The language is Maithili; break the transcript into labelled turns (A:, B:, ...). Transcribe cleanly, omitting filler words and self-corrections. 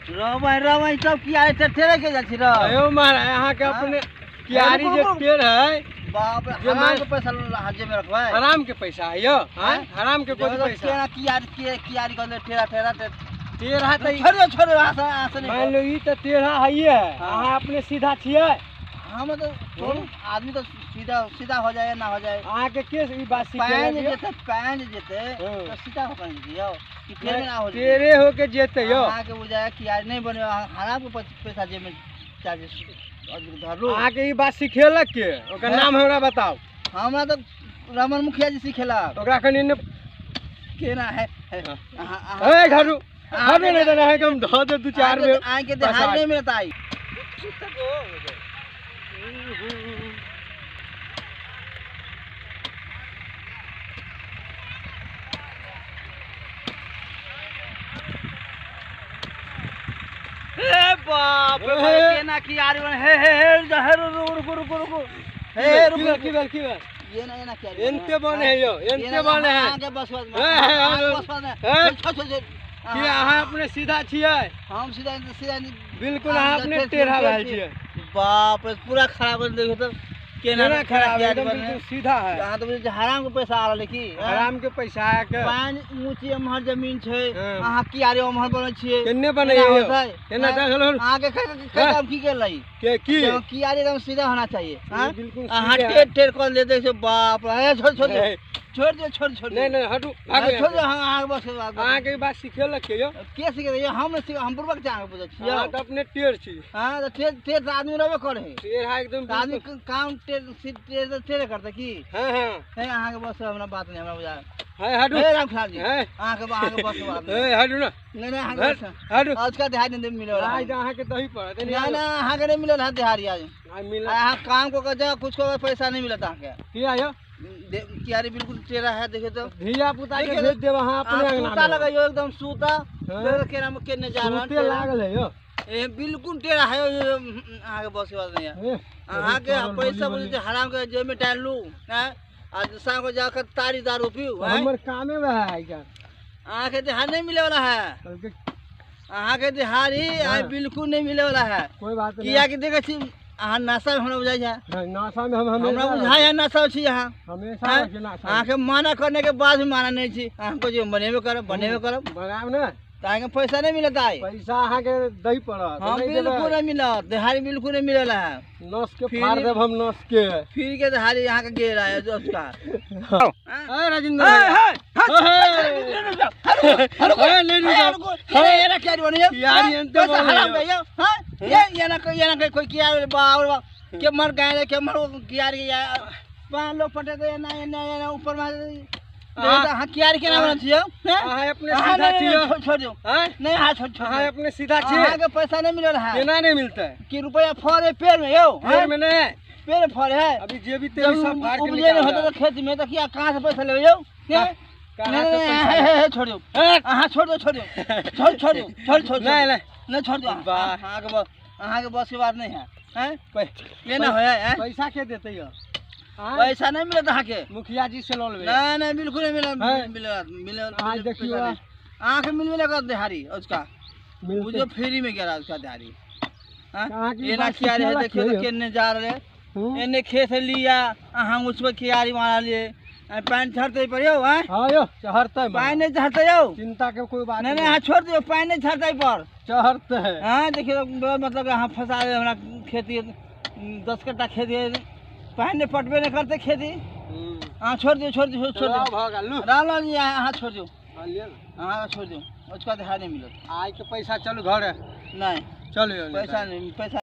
A: रबै रबै सब कियारी टेढ़े के जाइ छी रौ।
B: अयो महाराज, अहाँ के अपने कियारी जे टेढ़ है
A: बाप रे,
B: जे
A: हराम के पैसा हाजे में रखबै।
B: हराम के पैसा है यो। हाँ, हराम के कोई पैसा।
A: टेढ़ा कियारी के कियारी कहले टेढ़ा टेढ़ा
B: टेढ़ा त
A: छोड़ो छोड़ो, आसे आसे नहीं।
B: मान लो ई त टेढ़ा है।
A: हाँ।
B: अहाँ अपने सीधा छियै।
A: हम तो छोड़ू, आदमी तो सीधा सीधा हो जाए ना हो जाए।
B: अहाँ के के ई बात
A: पानी
B: सिखेलक?
A: जेते, पानी जेते
B: हाँ।
A: तो सीधा होकर जेते कि टेढ़े ना हो जेते।
B: टेढ़े होके जेते यो।
A: अहाँ के बुझाए कियारी नहीं बने, हराम के पैसा जेब में चार्ज धरू।
B: अहाँ के ई बात सिखेलक के? ओकर
A: हैं?
B: नाम हमरा बताओ।
A: हमरा तो रमन मुखिया जी सिखेलक।
B: ओकरा कनि ने
A: केना है, है, अहाँ
B: ए घरू घरू, नहीं देना है कि हम धऽ दे दू चार बेर।
A: अहाँ के देहारी नहीं मिलता आई। हे बाप रे,
B: हे।
A: केना की आरी बने, हे हे हे हे रुको रुको रुको रुको, हे
B: की
A: रुको
B: भेल, की भेल, की भेल?
A: ये ना ये ना कियारी
B: एनते बने है यो, एनते बने है।
A: आगे बस बस
B: हे, हे,
A: आगे
B: हे,
A: बस बस
B: हे।
A: छोड़ छोड़ छोड़।
B: की अहाँ अपने सीधा छियै?
A: हम सीधा सीधा।
B: बिल्कुल अहाँ अपने टेढ़ा भेल छियै।
A: बाप रे, पूरा खराब कर देखो तो केना
B: केना खराब,
A: कियारी
B: एकदम
A: बने।
B: बिल्कुल सीधा है।
A: अहाँ तो बुझै हराम के पैसा आ रहलै की?
B: हराम के पैसा आय के
A: पानि ऊँची एम्हर जमीन छै,
B: हाँ।
A: अहाँ कियारी ओम्हर बनै छियै।
B: केने
A: केना
B: बनैयै यौ?
A: होतै?
B: केना
A: हाँ?
B: देखल?
A: अहाँके काम की गेलै
B: के की
A: कियारी एकदम सीधा होना चाहिए। हाँ?
B: बिल्कुल
A: अहाँ
B: सीधे है।
A: टेढ़ टेढ़ कर लेते छै। बाप रे, छोड़ छोड़
B: नहीं
A: छोड़ दियौ, छोड़ छोड़।
B: नहीं नहीं, हटू, भागू
A: छोड़
B: यहाँ
A: दियौ, अहाँके बस
B: से। अहाँके ई बात सिखेलक के यौ?
A: के सिखेतै यौ? हम नहि सिख, हम बुड़बक छै अहाँके बुझै छियै।
B: अहाँ तऽ अपने टेढ़ छी।
A: हाँ तऽ टेढ़ टेढ़ तऽ आदमी रहबे करै है।
B: टेढ़ा एकदम
A: तऽ आदमी
B: बिल्कुल।
A: काम टेढ़ टेढ़ तऽ टेढ़े करतै की?
B: हाँ हाँ।
A: हे, अहाँके बस हमरा बात नहि हमरा बुझा।
B: है, हटू।
A: हे राम जी,
B: है।
A: अहाँके बस बात नहि।
B: हे, हटू ना।
A: नहीं नहीं, अहाँके
B: हट,
A: बस
B: हटू।
A: आज का दिहाड़ी नहीं मिले वाला।
B: आज अहाँके दही पड़त।
A: नहीं नहीं, अहाँके नहीं मिलल है दिहाड़ी आज।
B: आज मिलल।
A: अहाँ काम को कर जाओ, कुछ को पैसा नहीं मिलत अहाँके।
B: किया यौ?
A: कियारी बिल्कुल टेढ़ा है, देखियो तो।
B: धिया पुता के
A: देखियो
B: भेज देब अहाँ अपने
A: अहाँ
B: अंगना
A: सूता
B: में।
A: लगैयो एकदम सूता।
B: हाँ।
A: देखो केना में केने जा रहल।
B: सूते लागल है यौ।
A: ए बिल्कुल टेढ़ा है, अहाँके बस के बात नहीं है।
B: हे,
A: अहाँके
B: बड़ी
A: पैसा
B: बड़ी।
A: बोलै हराम के जेब में डालू हैं, आ शाम को जाकर तारी दारू पीऊ हैं।
B: हमर कामे वएह है का।
A: अहाँके दिहाड़ी नहीं मिले वाला है।
B: कहलकै
A: अहाँके दिहाड़ी आइ
B: हाँ।
A: बिल्कुल नहीं मिले वाला है।
B: कोई बात नहीं।
A: किया कि देखै छी अहाँ नशा में हमरा बुझाइ है।
B: नहीं, नशा में हम
A: हमरा
B: हमेशा
A: बुझाइ है नशा छी अहाँ।
B: हमेशा
A: हैं?
B: रहै छी नशा में।
A: अहाँके मना करने के बाद भी माना नहीं छी। अहाँके जे बनेबे करब, बनेबे करब।
B: बनायब ने।
A: तऽ अहाँके पैसा नहीं मिलत आइ।
B: पैसा अहाँके दै पड़त।
A: हम
B: नहि देबै।
A: बिल्कुल नहीं मिलत दिहाड़ी, बिल्कुल नहीं मिलल है।
B: नस के
A: फिर-
B: फाड़ देब हम नस के।
A: फिर के दिहाड़ी अहाँके गेल है उसका।
B: ए राजेंद्र भैया। हे, नहीं रुको। कियारी एनते बने यौ।
A: के मर गए के मर कियारी पाँच लोग पटे दे ना ना ना ऊपर में। अहाँ कियारी केना बनै छियै?
B: अहाँ अपने सीधा छियै।
A: छोड़ दियौ।
B: हैं?
A: नहीं, हाँ, छोड़ छोड़।
B: अहाँ अपने सीधा छियै।
A: अहाँके पैसा नहीं मिलल है।
B: केना नहीं मिलतै?
A: कि रुपया फड़े पेड़ में यौ?
B: पेड़ में नहीं,
A: पेड़ में फड़े है।
B: अभी जे भी
A: जब
B: तेरी सब फाड़ के
A: उपजे नहीं
B: निकाल
A: होता तो खेत में तो क्या कहाँ से पैसा लेबै यौ?
B: कहाँ
A: नहीं
B: से
A: नहीं,
B: पैसा
A: हे, हे, हे, छोड़ दियौ।
B: हैं?
A: अहाँ छोड़ दो, छोड़ दो, छोड़ छोड़ दो, छोड़ छोड़।
B: नहीं नहीं।
A: नहीं, छोड़ दो।
B: वाह।
A: अहाँके बस, अहाँके बस के बात नहीं है, हैं? लेना हो है?
B: पैसा के देते यौ? आँय?
A: पैसा नहीं मिलत अहाँके।
B: मुखिया जी से लऽ लेबै।
A: नहीं नहीं, बिल्कुल नहीं मिलत।
B: हैं?
A: मिलत मिलत।
B: आज देखियौ।
A: पैसा नहीं। अहाँके मिलबे नहीं करत दिहाड़ी उसका।
B: मिलतै।
A: बुझियौ फ्री में गेला उसका दिहाड़ी। हाँ?
B: अहाँके ई
A: एना
B: बात
A: कियारी है
B: सिखेलक
A: देखियौ
B: के
A: तऽ
B: यौ?
A: केने जा रहले।
B: हूँ?
A: एने खेत से लिया अहाँ उसमें कियारी मारा लिए, पानि झरतै पर यौ? हैं?
B: हाँ यौ, चढ़तै।
A: पानि नहीं झरतै यौ।
B: चिंता के कोई बात
A: नहीं नहीं, अहाँ छोड़ दियौ, पानि नहीं झरतै पर।
B: चढ़तै।
A: हाँ, देखियौ मतलब अहाँ फंसा देबै हमरा। खेती 10 कट्ठा खेती है, पानि नहीं पटबे नहीं करतै खेती। अहाँ छोड़ दियौ, छोड़ दियौ, छोड़ दियौ।
B: भऽ गेल लू।
A: राम लाल जी, अहाँ छोड़ दियौ।
B: हाँ, लिअ ने।
A: अहाँ छोड़ दियौ, उसका दिहाड़ी नहीं मिलत।
B: आइ के पैसा, चलू घरे।
A: नहीं।
B: चलू यौ।
A: पैसा नहीं, पैसा।